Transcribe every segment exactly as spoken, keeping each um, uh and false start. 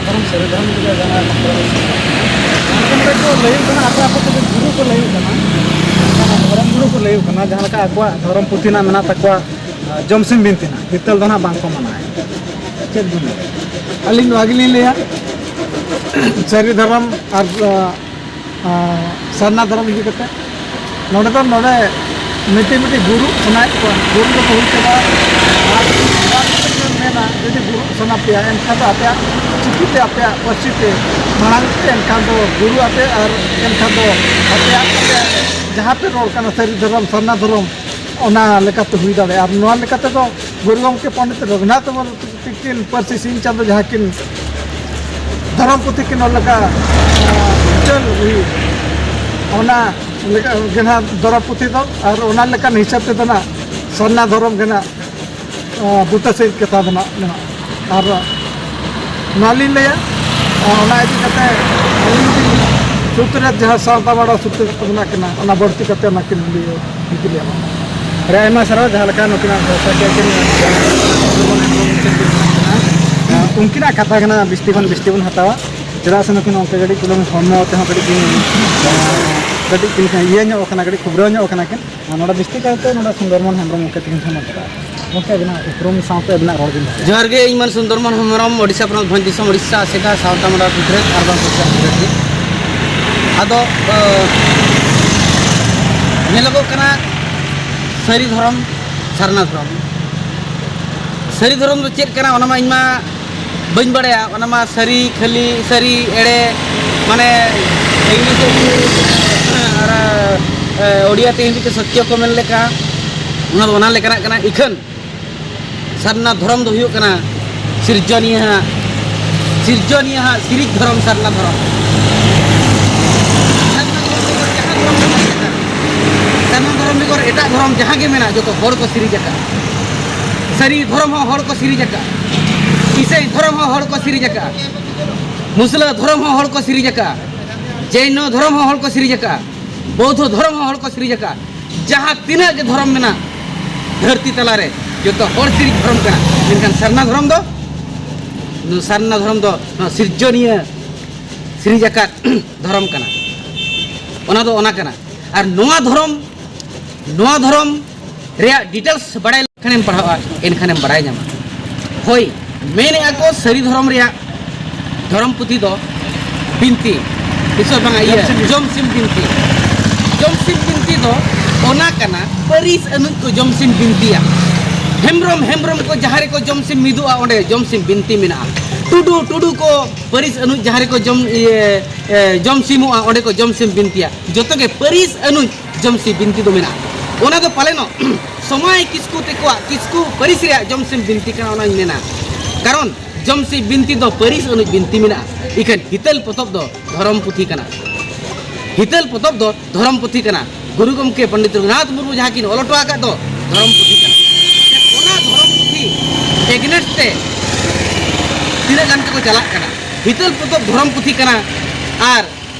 ᱫᱷᱚᱨᱚᱢ ᱥᱟᱹᱨᱤ ᱫᱷᱚᱨᱚᱢ ᱤᱫᱤ ᱠᱟᱛᱮ ᱡᱟᱦᱟᱸ ᱠᱚ ᱞᱟᱹᱭ ᱠᱟᱱᱟ, ᱟᱠᱚ ᱟᱠᱚ ᱛᱮᱜᱮ ᱜᱩᱨᱩ ᱠᱚ ᱞᱟᱹᱭ ᱠᱟᱱᱟ, ᱫᱷᱚᱨᱚᱢ ᱜᱩᱨᱩ ᱠᱚ ᱞᱟᱹᱭ ᱠᱟᱱᱟ, ᱡᱟᱦᱟᱸ ᱞᱮᱠᱟ ᱟᱠᱚᱣᱟᱜ ᱫᱷᱚᱨᱚᱢ ᱯᱩᱛᱷᱤ ᱨᱮᱱᱟᱜ ᱢᱮᱱᱟᱜ ᱛᱟᱠᱚᱣᱟ, ᱡᱚᱢᱥᱤᱢ ᱵᱤᱱᱛᱤ ᱨᱮᱱᱟᱜ ᱦᱤᱛᱟᱹᱞ ᱫᱚ ᱱᱟᱦᱟᱜ ᱵᱟᱝ ᱠᱚ ᱢᱟᱱᱟᱣᱟ᱾ ᱪᱮᱫ ᱵᱤᱱ ᱞᱟᱹᱭᱟ? ᱟᱹᱞᱤᱧ ᱱᱚᱣᱟ ᱜᱮᱞᱤᱧ ᱞᱟᱹᱭᱟ, ᱥᱟᱹᱨᱤ ᱫᱷᱚᱨᱚᱢ ᱟᱨ, ᱟᱨ ᱥᱟᱨᱱᱟ ᱫᱷᱚᱨᱚᱢ ᱤᱫᱤ ᱠᱟᱛᱮ ᱱᱚᱰᱮ ᱫᱚ, ᱱᱚᱰᱮ ᱢᱤᱫᱴᱤᱡ ᱢᱤᱫᱴᱤᱡ ᱜᱩᱨᱩ ᱥᱟᱱᱟᱭᱮᱫ ᱠᱚᱣᱟ, ᱜᱩᱨᱩ ᱫᱚᱠᱚ ᱦᱩᱭ ᱪᱟᱵᱟ ᱟᱨ ᱢᱮᱱᱟ, ᱡᱩᱫᱤ ᱜᱩᱨᱩ ᱥᱟᱱᱟ ᱯᱮᱭᱟ, ᱮᱱᱠᱷᱟᱱ ᱫᱚ ᱟᱯᱮᱭᱟᱜ ᱪᱤᱠᱤᱛᱮ, ᱟᱯᱮᱭᱟᱜ ᱯᱟᱹᱨᱥᱤ ᱛᱮ ᱢᱟᱲᱟᱝ ᱯᱮ, ᱮᱱᱠᱷᱟᱱ ᱫᱚ ᱜᱩᱨᱩ ᱟᱯᱮ, ᱟᱨ ᱮᱱᱠᱷᱟᱱ ᱫᱚ ᱟᱯᱮᱭᱟᱜ, ᱟᱯᱮᱭᱟᱜ ᱡᱟᱦᱟᱸ ᱯᱮ ᱨᱚᱲ ᱠᱟᱱᱟ, ᱥᱟᱹᱨᱤ ᱫᱷᱚᱨᱚᱢ, ᱥᱟᱨᱱᱟ ᱫᱷᱚᱨᱚᱢ, ᱚᱱᱟ ᱞᱮᱠᱟᱛᱮ ᱦᱩᱭ ᱫᱟᱲᱮᱭᱟᱜᱼᱟ᱾ ᱟᱨ ᱱᱚᱣᱟ ᱞᱮᱠᱟ ᱛᱮᱫᱚ ᱜᱩᱨᱩ ᱜᱚᱢᱠᱮ ᱯᱚᱱᱰᱤᱛ ᱨᱚᱜᱷᱩᱱᱟᱛᱷ ᱢᱩᱨᱢᱩ ᱛᱤᱠᱤᱱ ᱯᱟᱹᱨᱥᱤ ᱥᱤᱧ ᱪᱟᱸᱫᱚ ᱡᱟᱦᱟᱸ ᱠᱤᱱ ᱫᱷᱚᱨᱚᱢ ᱯᱩᱛᱷᱤ ᱠᱤᱱ ᱚᱞ ᱞᱮᱠᱟ, ᱟᱸ, ᱩᱪᱷᱟᱹᱱ ᱦᱩᱭ, ᱚᱱᱟ ᱞᱮᱠᱟ ᱜᱮ ᱱᱟᱦᱟᱜ ᱫᱷᱚᱨᱚᱢ ᱯᱩᱛᱷᱤ ᱫᱚ, ᱟᱨ ᱚᱱᱟ ᱞᱮᱠᱟᱱ ᱦᱤᱥᱟᱹᱵ ᱛᱮᱫᱚ ᱱᱟᱦᱟᱜ ᱥᱟᱨᱱᱟ ᱫᱷᱚᱨᱚᱢ ᱜᱮ ᱱᱟᱦᱟᱜ, ᱟᱸ, ᱵᱩᱴᱟᱹ ᱥᱟᱹᱦᱤᱡ ᱠᱟᱛᱷᱟ ᱫᱚ ᱱᱟᱦᱟᱜ ᱢᱮᱱᱟᱜᱼᱟ᱾ ᱟᱨ ᱱᱚᱣᱟ ᱞᱤᱧ ᱞᱟᱹᱭᱟ, ᱟᱸ, ᱚᱱᱟ ᱤᱫᱤ ᱠᱟᱛᱮ ᱟᱹᱞᱤᱧ ᱞᱤᱧ ᱥᱩᱛᱨᱮᱛ ᱡᱟᱦᱟᱸ ᱥᱟᱶᱛᱟ ᱢᱟᱰᱣᱟ ᱥᱩᱛᱨᱮᱛ ᱠᱚ ᱢᱮᱱᱟᱜ ᱠᱤᱱᱟ, ᱚᱱᱟ ᱵᱟᱹᱲᱛᱤ ᱠᱟᱛᱮ ᱚᱱᱟ ᱠᱤᱱ ᱞᱟᱹᱭᱟ᱾ ᱟᱹᱰᱤ ᱟᱭᱢᱟ ᱥᱟᱨᱦᱟᱣ, ᱡᱟᱦᱟᱸ ᱞᱮᱠᱟ ᱱᱩᱠᱤᱱᱟᱜ ᱵᱷᱚᱨᱥᱟ ᱠᱮᱫ ᱠᱤᱱ, ᱩᱱᱠᱤᱱᱟᱜ ᱠᱟᱛᱷᱟ ᱠᱟᱱᱟ, ᱵᱤᱥᱛᱤ ᱠᱷᱚᱱ ᱵᱤᱥᱛᱤ ᱵᱚᱱ ᱦᱟᱛᱟᱣᱟ, ᱪᱮᱫᱟᱜ ᱥᱮ ᱱᱩᱠᱤᱱ ᱚᱱᱠᱟ ᱠᱟᱹᱴᱤᱡ ᱪᱩᱞᱩᱝ ᱦᱚᱲᱢᱚ ᱛᱮᱦᱚᱸ ᱠᱟᱹᱴᱤᱡ ᱠᱤᱱ, ᱠᱟᱹᱴᱤᱡ ᱠᱤᱱ ᱤᱭᱟᱹ ᱧᱚᱜ ᱟᱠᱟᱱᱟ, ᱠᱟᱹᱴᱤᱡ ᱠᱷᱩᱵᱽᱨᱟᱹ ᱧᱚᱜ ᱟᱠᱟᱱᱟ ᱠᱤᱱ᱾ ᱟᱨ ᱱᱚᱰᱮ ᱵᱤᱥᱛᱤ ᱠᱟᱭᱛᱮ ᱱᱚᱰᱮ ᱥᱩᱱᱫᱚᱨᱢᱳᱦᱚᱱ ᱦᱮᱢᱵᱨᱚᱢ ᱜᱚᱢᱠᱮ ᱛᱟᱹᱠᱤᱱ ᱴᱷᱮᱱ ᱵᱚᱱ ᱪᱟᱞᱟᱜᱼᱟ᱾ ᱜᱚᱢᱠᱮ, ᱟᱹᱵᱤᱱᱟᱜ ᱩᱯᱨᱩᱢ ᱥᱟᱶᱛᱮ ᱟᱹᱵᱤᱱᱟᱜ ᱨᱚᱲ ᱵᱤᱱ ᱞᱟᱹᱭᱟ᱾ ᱡᱚᱦᱟᱨ ᱜᱮ, ᱤᱧ ᱢᱟᱹᱱ ᱥᱩᱱᱫᱚᱨᱢᱳᱦᱚᱱ ᱦᱮᱢᱵᱨᱚᱢ, ᱳᱰᱤᱥᱟ ᱯᱚᱱᱚᱛ ᱵᱷᱚᱸᱡᱽ ᱫᱤᱥᱚᱢ ᱳᱰᱤᱥᱟ ᱟᱥᱮᱠᱟ ᱥᱟᱶᱛᱟ ᱢᱚᱱᱰᱚᱞ ᱥᱩᱛᱨᱮᱛ ᱟᱨ ᱵᱟᱝ ᱥᱩᱛᱨᱮᱛ ᱜᱮ᱾ ᱟᱫᱚ, ᱟᱹ, ᱧᱮᱞᱚᱜᱚᱜ ᱠᱟᱱᱟ ᱥᱟᱹᱨᱤ ᱫᱷᱚᱨᱚᱢ, ᱥᱟᱨᱱᱟ ᱫᱷᱚᱨᱚᱢ᱾ ᱥᱟᱹᱨᱤ ᱫᱷᱚᱨᱚᱢ ᱫᱚ ᱪᱮᱫ ᱠᱟᱱᱟ, ᱚᱱᱟ ᱢᱟ ᱤᱧ ᱢᱟ ᱵᱟᱹᱧ ᱵᱟᱲᱟᱭᱟ᱾ ᱚᱱᱟ ᱢᱟ ᱥᱟᱹᱨᱤ ᱠᱷᱟᱹᱞᱤ, ᱥᱟᱹᱨᱤ ᱮᱲᱮ, ᱢᱟᱱᱮ ᱤᱝᱞᱤᱥ ᱟᱨ, ᱮ, ᱳᱰᱤᱭᱟ ᱛᱮ ᱦᱤᱱᱫᱤ ᱛᱮ ᱥᱚᱛᱭᱚ ᱠᱚ ᱢᱮᱱ ᱞᱮᱠᱟ, ᱚᱱᱟ ᱫᱚ ᱚᱱᱟ ᱞᱮᱠᱟᱱᱟᱜ ᱠᱟᱱᱟ᱾ ᱤᱠᱷᱟᱹᱱ ᱥᱟᱨᱱᱟ ᱫᱷᱚᱨᱚᱢ ᱫᱚ ᱦᱩᱭᱩᱜ ᱠᱟᱱᱟ ᱥᱤᱨᱡᱚᱱᱤᱭᱟᱹ ᱦᱟᱸᱜ, ᱥᱤᱨᱡᱚᱱᱤᱭᱟᱹ ᱦᱟᱸᱜ ᱥᱤᱨᱤᱡ ᱫᱷᱚᱨᱚᱢ, ᱥᱟᱨᱱᱟ ᱫᱷᱚᱨᱚᱢ᱾ ᱥᱟᱨᱱᱟ ᱫᱷᱚᱨᱚᱢ ᱵᱮᱜᱚᱨ ᱮᱴᱟᱜ ᱫᱷᱚᱨᱚᱢ ᱡᱟᱦᱟᱸ ᱜᱮ ᱢᱮᱱᱟᱜ, ᱡᱚᱛᱚ ᱦᱚᱲ ᱠᱚ ᱥᱤᱨᱤᱡ ᱟᱠᱟᱫᱼᱟ᱾ ᱥᱟᱹᱨᱤ ᱫᱷᱚᱨᱚᱢ ᱦᱚᱸ ᱦᱚᱲ ᱠᱚ ᱥᱤᱨᱤᱡ ᱟᱠᱟᱫᱼᱟ᱾ ᱤᱥᱟᱹᱭ ᱫᱷᱚᱨᱚᱢ ᱦᱚᱸ ᱦᱚᱲ ᱠᱚ ᱥᱤᱨᱤᱡ ᱟᱠᱟᱫᱼᱟ᱾ ᱢᱩᱥᱞᱟᱹ ᱫᱷᱚᱨᱚᱢ ᱦᱚᱸ ᱦᱚᱲ ᱠᱚ ᱥᱤᱨᱤᱡ ᱟᱠᱟᱫᱼᱟ᱾ ᱡᱮᱭᱱᱚ ᱫᱷᱚᱨᱚᱢ ᱦᱚᱸ ᱦᱚᱲ ᱠᱚ ᱥᱤᱨᱤᱡ ᱟᱠᱟᱫᱼᱟ᱾ ᱵᱳᱫᱽᱫᱷᱚ ᱫᱷᱚᱨᱚᱢ ᱦᱚᱸ ᱦᱚᱲ ᱠᱚ ᱥᱤᱨᱤᱡ ᱟᱠᱟᱫᱼᱟ᱾ ᱡᱟᱦᱟᱸ ᱛᱤᱱᱟᱹᱜ ᱜᱮ ᱫᱷᱚᱨᱚᱢ ᱢᱮᱱᱟᱜ ᱫᱷᱟᱹᱨᱛᱤ ᱛᱟᱞᱟᱨᱮ, ᱡᱚᱛᱚ ᱦᱚᱲ ᱥᱤᱨᱤᱡ ᱫᱷᱚᱨᱚᱢ ᱠᱟᱱᱟ᱾ ᱢᱮᱱᱠᱷᱟᱱ ᱥᱟᱨᱱᱟ ᱫᱷᱚᱨᱚᱢ ᱫᱚ ᱥᱟᱨᱱᱟ ᱫᱷᱚᱨᱚᱢ ᱫᱚ ᱱᱚᱣᱟ ᱥᱤᱨᱡᱚᱱᱤᱭᱟᱹ ᱥᱤᱨᱤᱡᱽ ᱟᱠᱟᱫ ᱫᱷᱚᱨᱚᱢ ᱠᱟᱱᱟ᱾ ᱚᱱᱟ ᱫᱚ ᱚᱱᱟ ᱠᱟᱱᱟ᱾ ᱟᱨ ᱱᱚᱣᱟ ᱫᱷᱚᱨᱚᱢ, ᱱᱚᱣᱟ ᱫᱷᱚᱨᱚᱢ ᱨᱮᱭᱟᱜ ᱰᱤᱴᱮᱞᱥ ᱵᱟᱲᱟᱭ ᱞᱮᱠᱷᱟᱱᱮᱢ ᱯᱟᱲᱦᱟᱜᱼᱟ, ᱮᱱᱠᱷᱟᱱᱮᱢ ᱵᱟᱲᱟᱭ ᱧᱟᱢᱟ᱾ ᱦᱳᱭ, ᱢᱮᱱᱮᱜᱼᱟ ᱠᱚ ᱥᱟᱹᱨᱤ ᱫᱷᱚᱨᱚᱢ ᱨᱮᱭᱟᱜ ᱫᱷᱚᱨᱚᱢ ᱯᱩᱛᱷᱤ ᱫᱚ ᱵᱤᱱᱛᱤ, ᱛᱤᱥ ᱦᱚᱸ ᱵᱟᱝᱟ, ᱤᱭᱟᱹ, ᱡᱚᱢᱥᱤᱢ ᱵᱤᱱᱛᱤ᱾ ᱡᱚᱢᱥᱤᱢ ᱵᱤᱱᱛᱤ ᱫᱚ ᱚᱱᱟ ᱠᱟᱱᱟ, ᱯᱟᱹᱨᱤᱥ ᱟᱹᱱᱩᱡ ᱠᱚ ᱡᱚᱢᱥᱤᱢ ᱵᱤᱱᱛᱤᱭᱟ᱾ ᱦᱮᱢᱵᱨᱚᱢ, ᱦᱮᱢᱵᱨᱚᱢ ᱠᱚ ᱡᱟᱦᱟᱸ ᱨᱮᱠᱚ ᱡᱚᱢᱥᱤᱢ ᱢᱤᱫᱚᱜᱼᱟ, ᱚᱸᱰᱮ ᱡᱚᱢᱥᱤᱢ ᱵᱤᱱᱛᱤ ᱢᱮᱱᱟᱜᱼᱟ᱾ ᱴᱩᱰᱩ, ᱴᱩᱰᱩ ᱠᱚ ᱯᱟᱹᱨᱤᱥ ᱟᱹᱱᱩᱡ ᱡᱟᱦᱟᱸ ᱨᱮᱠᱚ ᱡᱚᱢ, ᱤᱭᱟᱹ, ᱮ, ᱡᱚᱢᱥᱤᱢᱚᱜᱼᱟ, ᱚᱸᱰᱮ ᱠᱚ ᱡᱚᱢᱥᱤᱢ ᱵᱤᱱᱛᱤᱭᱟ᱾ ᱡᱚᱛᱚ ᱜᱮ ᱯᱟᱹᱨᱤᱥ ᱟᱹᱱᱩᱡ ᱡᱚᱢᱥᱤᱢ ᱵᱤᱱᱛᱤ ᱫᱚ ᱢᱮᱱᱟᱜᱼᱟ᱾ ᱚᱱᱟ ᱫᱚ ᱯᱟᱞᱮᱱᱚᱜ ᱥᱚᱢᱟᱭ ᱠᱤᱥᱠᱩ ᱛᱮᱠᱚᱣᱟᱜ ᱠᱤᱥᱠᱩ ᱯᱟᱹᱨᱤᱥ ᱨᱮᱭᱟᱜ ᱡᱚᱢᱥᱤᱢ ᱵᱤᱱᱛᱤ ᱠᱟᱱᱟ, ᱚᱱᱟᱧ ᱢᱮᱱᱟ᱾ ᱠᱟᱨᱚᱱ ᱡᱚᱢᱥᱤᱢ ᱵᱤᱱᱛᱤ ᱫᱚ ᱯᱟᱹᱨᱤᱥ ᱟᱹᱱᱩᱡ ᱵᱤᱱᱛᱤ ᱢᱮᱱᱟᱜᱼᱟ, ᱤᱠᱷᱟᱹᱱ ᱦᱤᱛᱟᱹᱞ ᱯᱚᱛᱚᱵ ᱫᱚ ᱫᱷᱚᱨᱚᱢ ᱯᱩᱛᱷᱤ ᱠᱟᱱᱟ᱾ ᱦᱤᱛᱟᱹᱞ ᱯᱚᱛᱚᱵ ᱫᱚ ᱫᱷᱚᱨᱚᱢ ᱯᱩᱛᱷᱤ ᱠᱟᱱᱟ᱾ ᱜᱩᱨᱩ ᱜᱚᱢᱠᱮ ᱯᱚᱱᱰᱤᱛ ᱨᱚᱜᱷᱩᱱᱟᱛᱷ ᱢᱩᱨᱢᱩ ᱡᱟᱦᱟᱸ ᱠᱤᱱ ᱚᱞ ᱦᱚᱴᱚ ᱟᱠᱟᱫ ᱫᱚ ᱫᱷᱚᱨᱚᱢ ᱯᱩᱛᱷᱤ ᱠᱟᱱᱟ᱾ ᱚᱱᱟ ᱫᱷᱚᱨᱚᱢ ᱯᱩᱛᱷᱤ against ᱛᱮ ᱛᱤᱱᱟᱹᱜ ᱜᱟᱱ ᱪᱚᱠᱚ ᱪᱟᱞᱟᱜ ᱠᱟᱱᱟ᱾ ᱦᱤᱛᱟᱹᱞ ᱯᱚᱛᱚᱵ ᱫᱷᱚᱨᱚᱢ ᱯᱩᱛᱷᱤ ᱠᱟᱱᱟ᱾ ᱟᱨ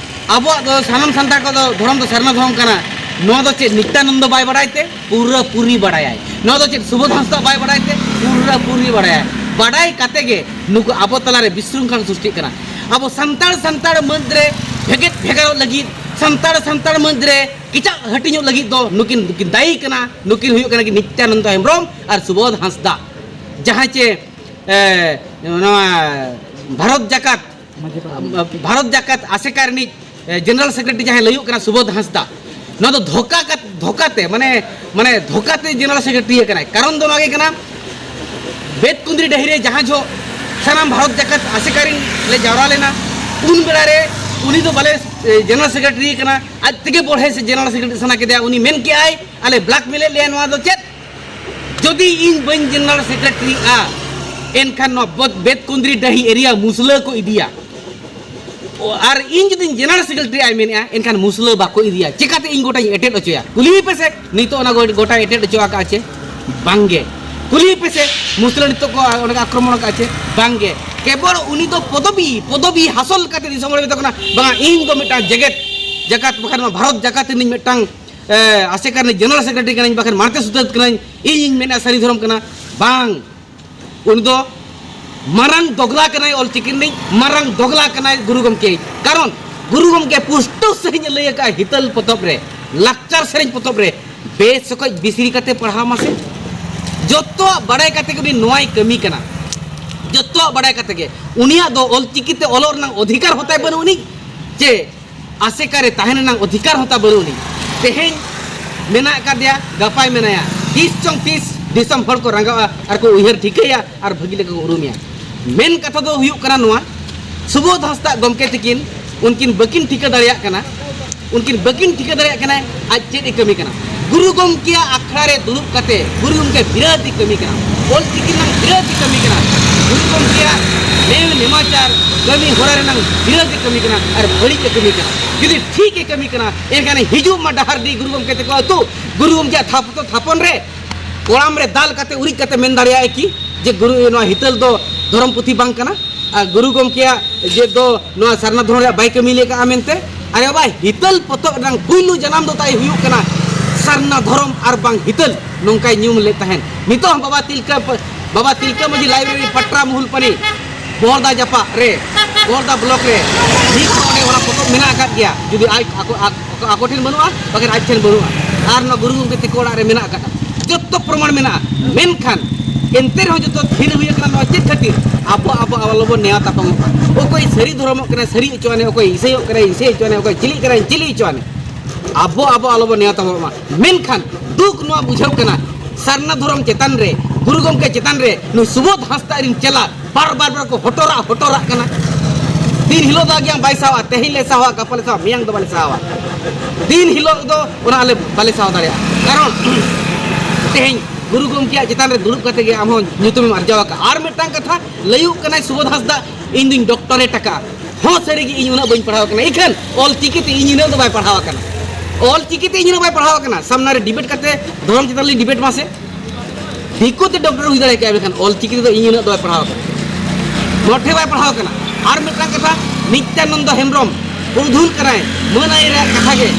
ᱟᱵᱚᱣᱟᱜ ᱫᱚ, ᱥᱟᱱᱟᱢ ᱥᱟᱱᱛᱟᱲ ᱠᱚᱫᱚ ᱫᱷᱚᱨᱚᱢ ᱫᱚ ᱥᱟᱨᱱᱟ ᱫᱷᱚᱨᱚᱢ ᱠᱟᱱᱟ᱾ ᱱᱚᱣᱟ ᱫᱚ ᱪᱮᱫ ᱱᱤᱛᱭᱟᱱᱚᱱᱫᱚ ᱵᱟᱭ ᱵᱟᱲᱟᱭ ᱛᱮ? ᱯᱩᱨᱟᱹ ᱯᱩᱨᱤ ᱵᱟᱲᱟᱭᱟᱭ᱾ ᱱᱚᱣᱟ ᱫᱚ ᱪᱮᱫ ᱥᱩᱵᱳᱫᱷ ᱦᱟᱸᱥᱫᱟ ᱵᱟᱭ ᱵᱟᱲᱟᱭ ᱛᱮ? ᱯᱩᱨᱟᱹ ᱯᱩᱨᱤ ᱵᱟᱲᱟᱭᱟᱭ᱾ ᱵᱟᱰᱟᱭ ᱠᱟᱛᱮ ᱜᱮ ᱱᱩᱠᱩ ᱟᱵᱚ ᱛᱟᱞᱟᱨᱮ ᱵᱤᱥᱨᱩᱝᱠᱷᱟᱞ ᱥᱨᱤᱥᱴᱤᱜ ᱠᱟᱱᱟ᱾ ᱟᱵᱚ ᱥᱟᱱᱛᱟᱲ ᱥᱟᱱᱛᱟᱲ ᱢᱟᱹᱫᱽ ᱨᱮ ᱵᱷᱮᱜᱮᱫ ᱵᱷᱮᱜᱟᱨᱚᱜ ᱞᱟᱹᱜᱤᱫ, ᱥᱟᱱᱛᱟᱲ ᱥᱟᱱᱛᱟᱲ ᱢᱟᱹᱫᱽ ᱨᱮ ᱠᱮᱪᱟᱜ ᱦᱟᱹᱴᱤᱧᱚᱜ ᱞᱟᱹᱜᱤᱫ ᱫᱚ ᱱᱩᱠᱤᱱ, ᱱᱩᱠᱤᱱ ᱫᱟᱭᱤ ᱠᱟᱱᱟ᱾ ᱱᱩᱠᱤᱱ ᱦᱩᱭᱩᱜ ᱠᱟᱱᱟ ᱠᱤᱱ ᱱᱤᱛᱭᱟᱱᱚᱱᱫᱚ ᱦᱮᱢᱵᱨᱚᱢ ᱟᱨ ᱥᱩᱵᱳᱫᱷ ᱦᱟᱸᱥᱫᱟ, ᱡᱟᱦᱟᱸᱭ ᱪᱮ, ᱮ, ᱱᱚᱣᱟ ᱵᱷᱟᱨᱚᱛ ᱡᱟᱠᱟᱛ ᱵᱷᱟᱨᱚᱛ ᱡᱟᱠᱟᱛ ᱟᱥᱮᱠᱟ ᱨᱤᱱᱤᱡ, ᱮ, ᱡᱮᱱᱟᱨᱟᱞ ᱥᱮᱠᱨᱮᱴᱟᱨᱤ ᱡᱟᱦᱟᱸᱭ ᱞᱟᱹᱭᱚᱜ ᱠᱟᱱᱟ ᱥᱩᱵᱳᱫᱷ ᱦᱟᱸᱥᱫᱟ, ᱱᱚᱣᱟ ᱫᱚ ᱫᱷᱳᱠᱟ ᱠᱟᱛ-, ᱫᱷᱳᱠᱟ ᱛᱮ, ᱢᱟᱱᱮ, ᱢᱟᱱᱮ ᱫᱷᱳᱠᱟ ᱛᱮ ᱡᱮᱱᱟᱨᱟᱞ ᱥᱮᱠᱨᱮᱴᱟᱨᱤ ᱠᱟᱱᱟᱭ᱾ ᱠᱟᱨᱚᱱ ᱫᱚ ᱱᱚᱣᱟ ᱜᱮ ᱠᱟᱱᱟ, ᱵᱮᱛᱠᱩᱸᱫᱽᱨᱤ ᱰᱟᱹᱦᱤ ᱨᱮ ᱡᱟᱦᱟᱸ ᱡᱚᱦᱚᱜ ᱥᱟᱱᱟᱢ ᱵᱷᱟᱨᱚᱛ ᱡᱟᱠᱟᱛ ᱟᱥᱮᱠᱟ ᱨᱤᱱ ᱞᱮ ᱡᱟᱣᱨᱟ ᱞᱮᱱᱟ, ᱩᱱ ᱵᱮᱲᱟ ᱨᱮ ᱩᱱᱤ ᱫᱚ ᱵᱟᱞᱮ, ᱮ, ᱡᱮᱱᱟᱨᱟᱞ ᱥᱮᱠᱨᱮᱴᱟᱨᱤ ᱠᱟᱱᱟ, ᱟᱡ ᱛᱮᱜᱮ ᱵᱚᱲᱦᱮ ᱥᱮ ᱡᱮᱱᱟᱨᱟᱞ ᱥᱮᱠᱨᱮᱴᱟᱨᱤ ᱥᱟᱱᱟ ᱠᱮᱫᱮᱭᱟ᱾ ᱩᱱᱤ ᱢᱮᱱ ᱠᱮᱜᱼᱟᱭ, "ᱟᱞᱮ ᱵᱞᱟᱠᱢᱮᱞᱮᱫ ᱞᱮᱭᱟ, ᱱᱚᱣᱟ ᱫᱚ ᱪᱮᱫ? ᱡᱩᱫᱤ ᱤᱧ ᱵᱟᱹᱧ ᱡᱮᱱᱟᱨᱟᱞ ᱥᱮᱠᱨᱮᱴᱟᱨᱤᱜᱼᱟ, ᱮᱱᱠᱷᱟᱱ ᱱᱚᱣᱟ ᱵᱚᱫ-, ᱵᱮᱛᱠᱩᱸᱫᱽᱨᱤ ᱰᱟᱹᱦᱤ ᱮᱨᱤᱭᱟ ᱢᱩᱥᱞᱟᱹ ᱠᱚ ᱤᱫᱤᱭᱟ᱾ ᱚ, ᱟᱨ ᱤᱧ ᱡᱩᱫᱤᱧ ᱡᱮᱱᱟᱨᱟᱞ ᱥᱮᱠᱨᱮᱴᱟᱨᱤ ᱟᱭ ᱢᱮᱱᱮᱜᱼᱟ, ᱮᱱᱠᱷᱟᱱ ᱢᱩᱥᱞᱟᱹ ᱵᱟᱠᱚ ᱤᱫᱤᱭᱟ᱾ ᱪᱮᱠᱟᱛᱮ ᱤᱧ ᱜᱚᱴᱟᱧ ᱮᱴᱮᱫ ᱦᱚᱪᱚᱭᱟ? ᱠᱩᱞᱤᱭᱮ ᱯᱮᱥᱮ, ᱱᱤᱛᱚᱜ ᱚᱱᱟ ᱜᱚ-, ᱜᱚᱴᱟᱭ ᱮᱴᱮᱫ ᱦᱚᱪᱚ ᱟᱠᱟᱫᱼᱟ ᱪᱮ? ᱵᱟᱝᱜᱮ᱾ ᱠᱩᱞᱤᱭᱮ ᱯᱮᱥᱮ, ᱢᱩᱥᱞᱟᱹ ᱱᱤᱛᱚᱜ ᱠᱚ, ᱚᱸᱰᱮ ᱠᱚ ᱟᱠᱨᱚᱢᱚᱱ ᱟᱠᱟᱫᱼᱟ ᱪᱮ? ᱵᱟᱝᱜᱮ᱾ ᱠᱮᱵᱚᱞ ᱩᱱᱤ ᱫᱚ ᱯᱚᱫᱚᱵᱤ, ᱯᱚᱫᱚᱵᱤ ᱦᱟᱥᱚᱞ ᱠᱟᱛᱮ ᱫᱤᱥᱚᱢ ᱦᱚᱲ ᱢᱮᱛᱟ ᱠᱚ ᱠᱟᱱᱟ, "ᱵᱟᱝᱟ, ᱤᱧ ᱫᱚ ᱢᱤᱫᱴᱟᱝ ᱡᱮᱜᱮᱛ ᱡᱟᱠᱟᱛ, ᱵᱟᱠᱷᱟᱱ ᱱᱚᱣᱟ ᱵᱷᱟᱨᱚᱛ ᱡᱟᱠᱟᱛ ᱨᱤᱱᱤᱡ ᱢᱤᱫᱴᱟᱝ, ᱮ, ᱟᱥᱮᱠᱟ ᱨᱤᱱᱤᱡ ᱡᱮᱱᱟᱨᱟᱞ ᱥᱮᱠᱨᱮᱴᱟᱨᱤ ᱠᱟᱹᱱᱟᱹᱧ, ᱵᱟᱠᱷᱟᱱ ᱢᱟᱬᱛᱮ ᱥᱩᱛᱟᱹᱛ ᱠᱟᱹᱱᱟᱹᱧ, ᱤᱧᱤᱧ ᱢᱮᱱᱟ ᱥᱟᱹᱨᱤ ᱫᱷᱚᱨᱚᱢ ᱠᱟᱱᱟ᱾" ᱵᱟᱝ᱾ ᱩᱱᱤ ᱫᱚ ᱢᱟᱨᱟᱝ ᱫᱚᱜᱽᱞᱟ ᱠᱟᱱᱟᱭ ᱚᱞᱪᱤᱠᱤ ᱨᱤᱱᱤᱡ, ᱢᱟᱨᱟᱝ ᱫᱚᱜᱽᱞᱟ ᱠᱟᱱᱟᱭ ᱜᱩᱨᱩ ᱜᱚᱢᱠᱮ᱾ ᱠᱟᱨᱚᱱ ᱜᱩᱨᱩ ᱜᱚᱢᱠᱮ ᱯᱩᱥᱴᱟᱹᱣ ᱥᱟᱺᱦᱤᱡ ᱮ ᱞᱟᱹᱭ ᱟᱠᱟᱫᱼᱟ ᱦᱤᱛᱟᱹᱞ ᱯᱚᱛᱚᱵ ᱨᱮ, ᱞᱟᱠᱪᱟᱨ ᱥᱮᱨᱮᱧ ᱯᱚᱛᱚᱵ ᱨᱮ, ᱵᱮᱥ ᱚᱠᱚᱡ ᱵᱤᱥᱲᱤ ᱠᱟᱛᱮ ᱯᱟᱲᱦᱟᱣ ᱢᱟᱥᱮ᱾ ᱡᱚᱛᱚᱣᱟᱜ ᱵᱟᱲᱟᱭ ᱠᱟᱛᱮ ᱜᱮ ᱩᱱᱤ ᱱᱚᱣᱟᱭ ᱠᱟᱹᱢᱤ ᱠᱟᱱᱟ, ᱡᱚᱛᱚᱣᱟᱜ ᱵᱟᱲᱟᱭ ᱠᱟᱛᱮ ᱜᱮ᱾ ᱩᱱᱤᱭᱟᱜ ᱫᱚ ᱚᱞᱪᱤᱠᱤ ᱛᱮ ᱚᱞᱚᱜ ᱨᱮᱱᱟᱜ ᱚᱫᱷᱤᱠᱟᱨ ᱦᱚᱸᱛᱟᱭ ᱵᱟᱹᱱᱩᱜ ᱟᱹᱱᱤᱡ, ᱪᱮ ᱟᱥᱮᱠᱟ ᱨᱮ ᱛᱟᱦᱮᱱ ᱨᱮᱱᱟᱜ ᱚᱫᱷᱤᱠᱟᱨ ᱦᱚᱸᱛᱟ ᱵᱟᱹᱱᱩᱜ ᱟᱹᱱᱤᱡ᱾ ᱛᱮᱦᱮᱧ ᱢᱮᱱᱟᱜ ᱟᱠᱟᱫᱮᱭᱟ, ᱜᱟᱯᱟᱭ ᱢᱮᱱᱟᱭᱟ, ᱛᱤᱥ ᱪᱚᱝ ᱛᱤᱥ ᱫᱤᱥᱚᱢ ᱦᱚᱲ ᱠᱚ ᱨᱟᱸᱜᱟᱣᱜᱼᱟ ᱟᱨ ᱠᱚ ᱩᱭᱦᱟᱹᱨ ᱴᱷᱤᱠᱟᱹᱭᱟ ᱟᱨ ᱵᱷᱟᱹᱜᱤ ᱞᱮᱠᱟ ᱠᱚ ᱩᱨᱩᱢᱮᱭᱟ᱾ ᱢᱮᱱ ᱠᱟᱛᱷᱟ ᱫᱚ ᱦᱩᱭᱩᱜ ᱠᱟᱱᱟ ᱱᱚᱣᱟ, ᱥᱩᱵᱳᱫᱷ ᱦᱟᱸᱥᱫᱟ ᱜᱚᱢᱠᱮ ᱛᱤᱠᱤᱱ ᱩᱱᱠᱤᱱ ᱵᱟᱹᱠᱤᱱ ᱴᱷᱤᱠᱟᱹ ᱫᱟᱲᱮᱭᱟᱜ ᱠᱟᱱᱟ, ᱩᱱᱠᱤᱱ ᱵᱟᱹᱠᱤᱱ ᱴᱷᱤᱠᱟᱹ ᱫᱟᱲᱮᱭᱟᱜ ᱠᱟᱱᱟ ᱟᱡ ᱪᱮᱫ ᱮ ᱠᱟᱹᱢᱤ ᱠᱟᱱᱟ᱾ ᱜᱩᱨᱩ ᱜᱚᱢᱠᱮᱭᱟᱜ ᱟᱠᱷᱲᱟ ᱨᱮ ᱫᱩᱲᱩᱵ ᱠᱟᱛᱮ ᱜᱩᱨᱩ ᱜᱚᱢᱠᱮ ᱵᱤᱨᱟᱹᱫ ᱮ ᱠᱟᱹᱢᱤ ᱠᱟᱱᱟ, ᱚᱞ ᱪᱤᱠᱤ ᱨᱮᱱᱟᱜ ᱵᱤᱨᱟᱹᱫ ᱮ ᱠᱟᱹᱢᱤ ᱠᱟᱱᱟ, ᱜᱩᱨᱩ ᱜᱚᱢᱠᱮᱭᱟᱜ ᱱᱮᱭ ᱱᱮᱢᱟᱪᱟᱨ ᱠᱟᱹᱢᱤ ᱦᱚᱨᱟ ᱨᱮᱱᱟᱜ ᱵᱤᱨᱟᱹᱫ ᱮ ᱠᱟᱹᱢᱤ ᱠᱟᱱᱟ ᱟᱨ ᱵᱟᱹᱲᱤᱡ ᱮ ᱠᱟᱹᱢᱤ ᱠᱟᱱᱟ᱾ ᱡᱩᱫᱤ ᱴᱷᱤᱠ ᱮ ᱠᱟᱹᱢᱤ ᱠᱟᱱᱟ, ᱮᱱᱠᱷᱟᱱ ᱦᱤᱡᱩᱜ ᱢᱟ ᱰᱟᱦᱟᱨᱰᱤ ᱜᱩᱨᱩ ᱜᱚᱢᱠᱮ ᱛᱟᱠᱚ ᱟᱹᱛᱩ, ᱜᱩᱨᱩ ᱜᱚᱢᱠᱮᱭᱟᱜ ᱛᱷᱟᱯᱚᱱ ᱨᱮ ᱠᱚᱲᱟᱢ ᱨᱮ ᱫᱟᱞ ᱠᱟᱛᱮ ᱩᱨᱤᱡ ᱠᱟᱛᱮ ᱢᱮᱱ ᱫᱟᱲᱮᱭᱟᱜᱼᱟ ᱠᱤ ᱡᱮ ᱜᱩᱨᱩ ᱱᱚᱣᱟ ᱦᱤᱛᱟᱹᱞ ᱫᱚ ᱫᱷᱚᱨᱚᱢ ᱯᱩᱛᱷᱤ ᱵᱟᱝ ᱠᱟᱱᱟ, ᱟᱨ ᱜᱩᱨᱩ ᱜᱚᱢᱠᱮᱭᱟᱜ ᱡᱮ ᱫᱚ ᱱᱚᱣᱟ ᱥᱟᱨᱱᱟ ᱫᱷᱚᱨᱚᱢ ᱨᱮᱭᱟᱜ ᱵᱟᱭ ᱠᱟᱹᱢᱤ ᱞᱮ ᱠᱟᱜᱼᱟ ᱢᱮᱱᱛᱮ? ᱟᱨᱮ ᱵᱟᱵᱟ, ᱦᱤᱛᱟᱹᱞ ᱯᱚᱛᱚᱵ ᱨᱮᱱᱟᱜ ᱯᱩᱭᱞᱩ ᱡᱟᱱᱟᱢ ᱫᱚ ᱛᱟᱭ ᱦᱩᱭᱩᱜ ᱠᱟᱱᱟ ᱥᱟᱨᱱᱟ ᱫᱷᱚᱨᱚᱢ ᱟᱨ ᱵᱟᱝ ᱦᱤᱛᱟᱹᱞ, ᱱᱚᱝᱠᱟᱭ ᱧᱩᱢ ᱞᱮᱫ ᱛᱟᱦᱮᱸᱱ᱾ ᱱᱤᱛᱚᱜ ᱦᱚᱸ ᱵᱟᱵᱟ ᱛᱤᱞᱠᱟᱹ, ᱵᱟᱵᱟ ᱛᱤᱞᱠᱟᱹ ᱢᱟᱹᱡᱷᱤ ᱞᱟᱭᱵᱨᱮᱨᱤ ᱯᱟᱴᱨᱟ ᱢᱩᱦᱩᱞ ᱯᱟᱱᱤ ᱵᱚᱦᱚᱲᱫᱟ ᱡᱟᱯᱟᱜ ᱨᱮ, ᱵᱚᱦᱚᱲᱫᱟ ᱵᱞᱚᱠ ᱨᱮ ᱱᱤᱛ ᱦᱚᱸ ᱚᱸᱰᱮ ᱚᱱᱟ ᱯᱚᱛᱚᱵ ᱢᱮᱱᱟᱜ ᱟᱠᱟᱫ ᱜᱮᱭᱟ᱾ ᱡᱩᱫᱤ ᱟᱡ ᱟᱠᱚ, ᱟᱠᱚ, ᱟᱠᱚ ᱴᱷᱮᱱ ᱵᱟᱹᱱᱩᱜᱼᱟ, ᱵᱟᱠᱷᱟᱱ ᱟᱡ ᱴᱷᱮᱱ ᱵᱟᱹᱱᱩᱜᱼᱟ᱾ ᱟᱨ ᱱᱚᱣᱟ ᱜᱩᱨᱩ ᱜᱚᱢᱠᱮ ᱛᱟᱠᱚ ᱚᱲᱟᱜ ᱨᱮ ᱢᱮᱱᱟᱜ ᱟᱠᱟᱫᱼᱟ, ᱡᱚᱛᱚ ᱯᱨᱚᱢᱟᱬ ᱢᱮᱱᱟᱜᱼᱟ᱾ ᱢᱮᱱᱠᱷᱟᱱ ᱮᱱᱛᱮ ᱨᱮᱦᱚᱸ ᱡᱚᱛᱚ ᱛᱷᱤᱨ ᱦᱩᱭ ᱟᱠᱟᱱᱟ᱾ ᱱᱚᱣᱟ ᱪᱮᱫ ᱠᱷᱟᱹᱛᱤᱨ? ᱟᱵᱚ, ᱟᱵᱚ ᱟᱞᱚᱵᱚᱱ ᱱᱮᱭᱟᱣ ᱛᱟᱯᱟᱢᱚᱜ ᱢᱟ᱾ ᱚᱠᱚᱭ ᱥᱟᱹᱨᱤ ᱫᱷᱚᱨᱚᱢᱚᱜ ᱠᱟᱱᱟᱭ, ᱥᱟᱹᱨᱤ ᱦᱚᱪᱚᱣᱟᱱᱮ, ᱚᱠᱚᱭ ᱤᱥᱟᱹᱭᱚᱜ ᱠᱟᱱᱟᱭ, ᱤᱥᱟᱹᱭ ᱦᱚᱪᱚᱣᱟᱱᱮ, ᱚᱠᱚᱭ ᱪᱤᱞᱤᱜ ᱠᱟᱱᱟᱭ, ᱪᱤᱞᱤ ᱦᱚᱪᱚᱣᱟᱱᱮ, ᱟᱵᱚ, ᱟᱵᱚ ᱟᱞᱚᱵᱚᱱ ᱱᱮᱭᱟᱣ ᱛᱟᱯᱟᱢᱚᱜ ᱢᱟ᱾ ᱢᱮᱱᱠᱷᱟᱱ ᱫᱩᱠ ᱱᱚᱣᱟ ᱵᱩᱡᱷᱟᱹᱜ ᱠᱟᱱᱟ, ᱥᱟᱨᱱᱟ ᱫᱷᱚᱨᱚᱢ ᱪᱮᱛᱟᱱ ᱨᱮ, ᱜᱩᱨᱩ ᱜᱚᱢᱠᱮ ᱪᱮᱛᱟᱱ ᱨᱮ ᱱᱩᱭ ᱥᱩᱵᱳᱫᱷ ᱦᱟᱸᱥᱫᱟ ᱨᱤᱱ ᱪᱮᱞᱟ ᱵᱟᱨ ᱵᱟᱨ ᱵᱟᱨ ᱠᱚ ᱦᱚᱴᱚᱨᱟᱜ, ᱦᱚᱴᱚᱨᱟᱜ ᱠᱟᱱᱟ᱾ ᱫᱤᱱ ᱦᱤᱞᱳᱜ ᱫᱚ ᱟᱜᱮ ᱵᱟᱭ ᱥᱟᱦᱟᱣᱟ, ᱛᱮᱦᱮᱧ ᱞᱮ ᱥᱟᱦᱟᱣᱟ, ᱜᱟᱯᱟ ᱞᱮ ᱥᱟᱦᱟᱣᱟ, ᱢᱮᱭᱟᱝ ᱫᱚ ᱵᱟᱞᱮ ᱥᱟᱦᱟᱣᱟ᱾ ᱫᱤᱱ ᱦᱤᱞᱳᱜ ᱫᱚ ᱚᱱᱟ ᱟᱞᱮ ᱵᱟᱞᱮ ᱥᱟᱦᱟᱣ ᱫᱟᱲᱮᱭᱟᱜᱼᱟ, ᱠᱟᱨᱚᱱ ᱛᱮᱦᱮᱧ ᱜᱩᱨᱩ ᱜᱚᱢᱠᱮᱭᱟᱜ ᱪᱮᱛᱟᱱ ᱨᱮ ᱫᱩᱲᱩᱵ ᱠᱟᱛᱮ ᱜᱮ ᱟᱢ ᱦᱚᱸ ᱧᱩᱛᱩᱢᱮᱢ ᱟᱨᱡᱟᱣ ᱟᱠᱟᱫᱼᱟ᱾ ᱟᱨ ᱢᱤᱫᱴᱟᱝ ᱠᱟᱛᱷᱟ ᱞᱟᱹᱭᱩᱜ ᱠᱟᱱᱟᱭ ᱥᱩᱵᱳᱫᱷ ᱦᱟᱸᱥᱫᱟ, "ᱤᱧ ᱫᱩᱧ ᱰᱚᱠᱴᱚᱨᱮᱴ ᱟᱠᱟᱫᱼᱟ᱾" ᱦᱚᱸ, ᱥᱟᱹᱨᱤ ᱜᱮ ᱤᱧ ᱩᱱᱟᱹᱜ ᱵᱟᱹᱧ ᱯᱟᱲᱦᱟᱣ ᱟᱠᱟᱱᱟ, ᱤᱠᱷᱟᱹᱱ ᱚᱞ ᱪᱤᱠᱤ ᱛᱮ ᱤᱧ ᱩᱱᱟᱹᱜ ᱫᱚ ᱵᱟᱭ ᱯᱟᱲᱦᱟᱣ ᱟᱠᱟᱱᱟ, ᱚᱞ ᱪᱤᱠᱤ ᱛᱮ ᱤᱧ ᱩᱱᱟᱹᱜ ᱵᱟᱭ ᱯᱟᱲᱦᱟᱣ ᱟᱠᱟᱱᱟ᱾ ᱥᱟᱢᱱᱟ ᱨᱮ ᱰᱤᱵᱮᱴ ᱠᱟᱛᱮ ᱫᱷᱚᱨᱚᱢ ᱪᱮᱛᱟᱱ ᱨᱮᱞᱤᱧ ᱰᱤᱵᱮᱴ ᱢᱟᱥᱮ᱾ ᱫᱤᱠᱩ ᱛᱮ ᱰᱚᱠᱴᱚᱨ ᱦᱩᱭ ᱫᱟᱲᱮ ᱠᱮᱭᱟ, ᱢᱮᱱᱠᱷᱟᱱ ᱚᱞ ᱪᱤᱠᱤ ᱛᱮᱫᱚ ᱤᱧ ᱩᱱᱟᱹᱜ ᱫᱚ ᱵᱟᱭ ᱯᱟᱲᱦᱟᱣ ᱟᱠᱟᱱᱟ, ᱢᱚᱴᱷᱮ ᱵᱟᱭ ᱯᱟᱲᱦᱟᱣ ᱟᱠᱟᱱᱟ᱾ ᱟᱨ ᱢᱤᱫᱴᱟᱝ ᱠᱟᱛᱷᱟ, ᱱᱤᱛᱭᱟᱱᱚᱱᱫᱚ ᱦᱮᱢᱵᱨᱚᱢ ᱯᱩᱨᱩᱫᱷᱩᱞ ᱠᱟᱱᱟᱭ, ᱢᱟᱹᱱ ᱟᱭ ᱨᱮᱭᱟᱜ ᱠᱟᱛᱷᱟ ᱜᱮ,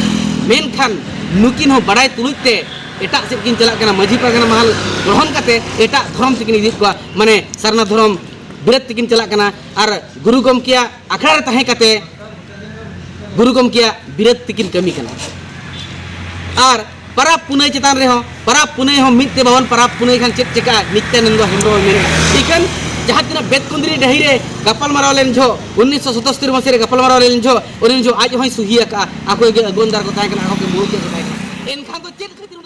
ᱢᱮᱱᱠᱷᱟᱱ ᱱᱩᱠᱤᱱ ᱦᱚᱸ ᱵᱟᱲᱟᱭ ᱛᱩᱞᱩᱡ ᱛᱮ ᱮᱴᱟᱜ ᱥᱮᱫ ᱠᱤᱱ ᱪᱟᱞᱟᱜ ᱠᱟᱱᱟ, ᱢᱟᱹᱡᱷᱤ ᱯᱟᱨᱜᱟᱱᱟ ᱢᱟᱦᱟᱞ ᱜᱚᱲᱦᱚᱱ ᱠᱟᱛᱮ ᱮᱴᱟᱜ ᱫᱷᱚᱨᱚᱢ ᱛᱮᱠᱤᱱ ᱤᱫᱤᱭᱮᱫ ᱠᱚᱣᱟ, ᱢᱟᱱᱮ ᱥᱟᱨᱱᱟ ᱫᱷᱚᱨᱚᱢ ᱵᱤᱨᱟᱹᱫ ᱛᱮᱠᱤᱱ ᱪᱟᱞᱟᱜ ᱠᱟᱱᱟ ᱟᱨ ᱜᱩᱨᱩ ᱜᱚᱢᱠᱮᱭᱟᱜ ᱟᱠᱷᱲᱟ ᱨᱮ ᱛᱟᱦᱮᱸ ᱠᱟᱛᱮ ᱜᱩᱨᱩ ᱜᱚᱢᱠᱮᱭᱟᱜ ᱵᱤᱨᱟᱹᱫ ᱛᱮᱠᱤᱱ ᱠᱟᱹᱢᱤ ᱠᱟᱱᱟ᱾ ᱟᱨ ᱯᱟᱨᱟᱵᱽ ᱯᱩᱱᱟᱹᱭ ᱪᱮᱛᱟᱱ ᱨᱮᱦᱚᱸ, ᱯᱟᱨᱟᱵᱽ ᱯᱩᱱᱟᱹᱭ ᱦᱚᱸ ᱢᱤᱫ ᱛᱮ ᱵᱟᱵᱚᱱ ᱯᱟᱨᱟᱵᱽ ᱯᱩᱱᱟᱹᱭ ᱠᱷᱟᱱ ᱪᱮᱫ ᱪᱮᱠᱟᱜᱼᱟ? ᱱᱤᱛᱭᱟᱱᱚᱱᱫᱚ ᱦᱮᱢᱵᱨᱚᱢ ᱢᱮᱱᱮᱫᱼᱟ᱾ ᱤᱠᱷᱟᱹᱱ ᱡᱟᱦᱟᱸ ᱛᱤᱱᱟᱹᱜ ᱵᱮᱛᱠᱩᱸᱫᱽᱨᱤ ᱰᱟᱹᱦᱤ ᱨᱮ ᱜᱟᱯᱟᱞ ᱢᱟᱨᱟᱣ ᱞᱮᱱ ᱡᱚᱦᱚᱜ, ᱩᱱᱤᱥᱥᱚ ᱥᱚᱛᱚᱥᱛᱚᱨ ᱢᱟᱥᱤ ᱨᱮ ᱜᱟᱯᱟᱞ ᱢᱟᱨᱟᱣ ᱞᱮᱱ ᱡᱚᱦᱚᱜ, ᱩᱱᱤ ᱡᱚᱦᱚᱜ ᱟᱡ ᱦᱚᱸᱭ ᱥᱩᱦᱤ ᱟᱠᱟᱫᱼᱟ, ᱟᱠᱚ ᱜᱮ ᱟᱹᱜᱩᱣᱟᱹᱱ ᱫᱟᱨ ᱠᱚ ᱛᱟᱦᱮᱸ ᱠᱟᱱᱟ, ᱟᱠᱚ ᱜᱮ ᱢᱩᱲᱩᱫ ᱠᱚ ᱛᱟᱦᱮᱸ ᱠᱟᱱᱟ᱾ ᱮᱱᱠᱷᱟᱱ ᱫᱚ ᱪᱮᱫ ᱠᱷᱟᱹᱛᱤᱨ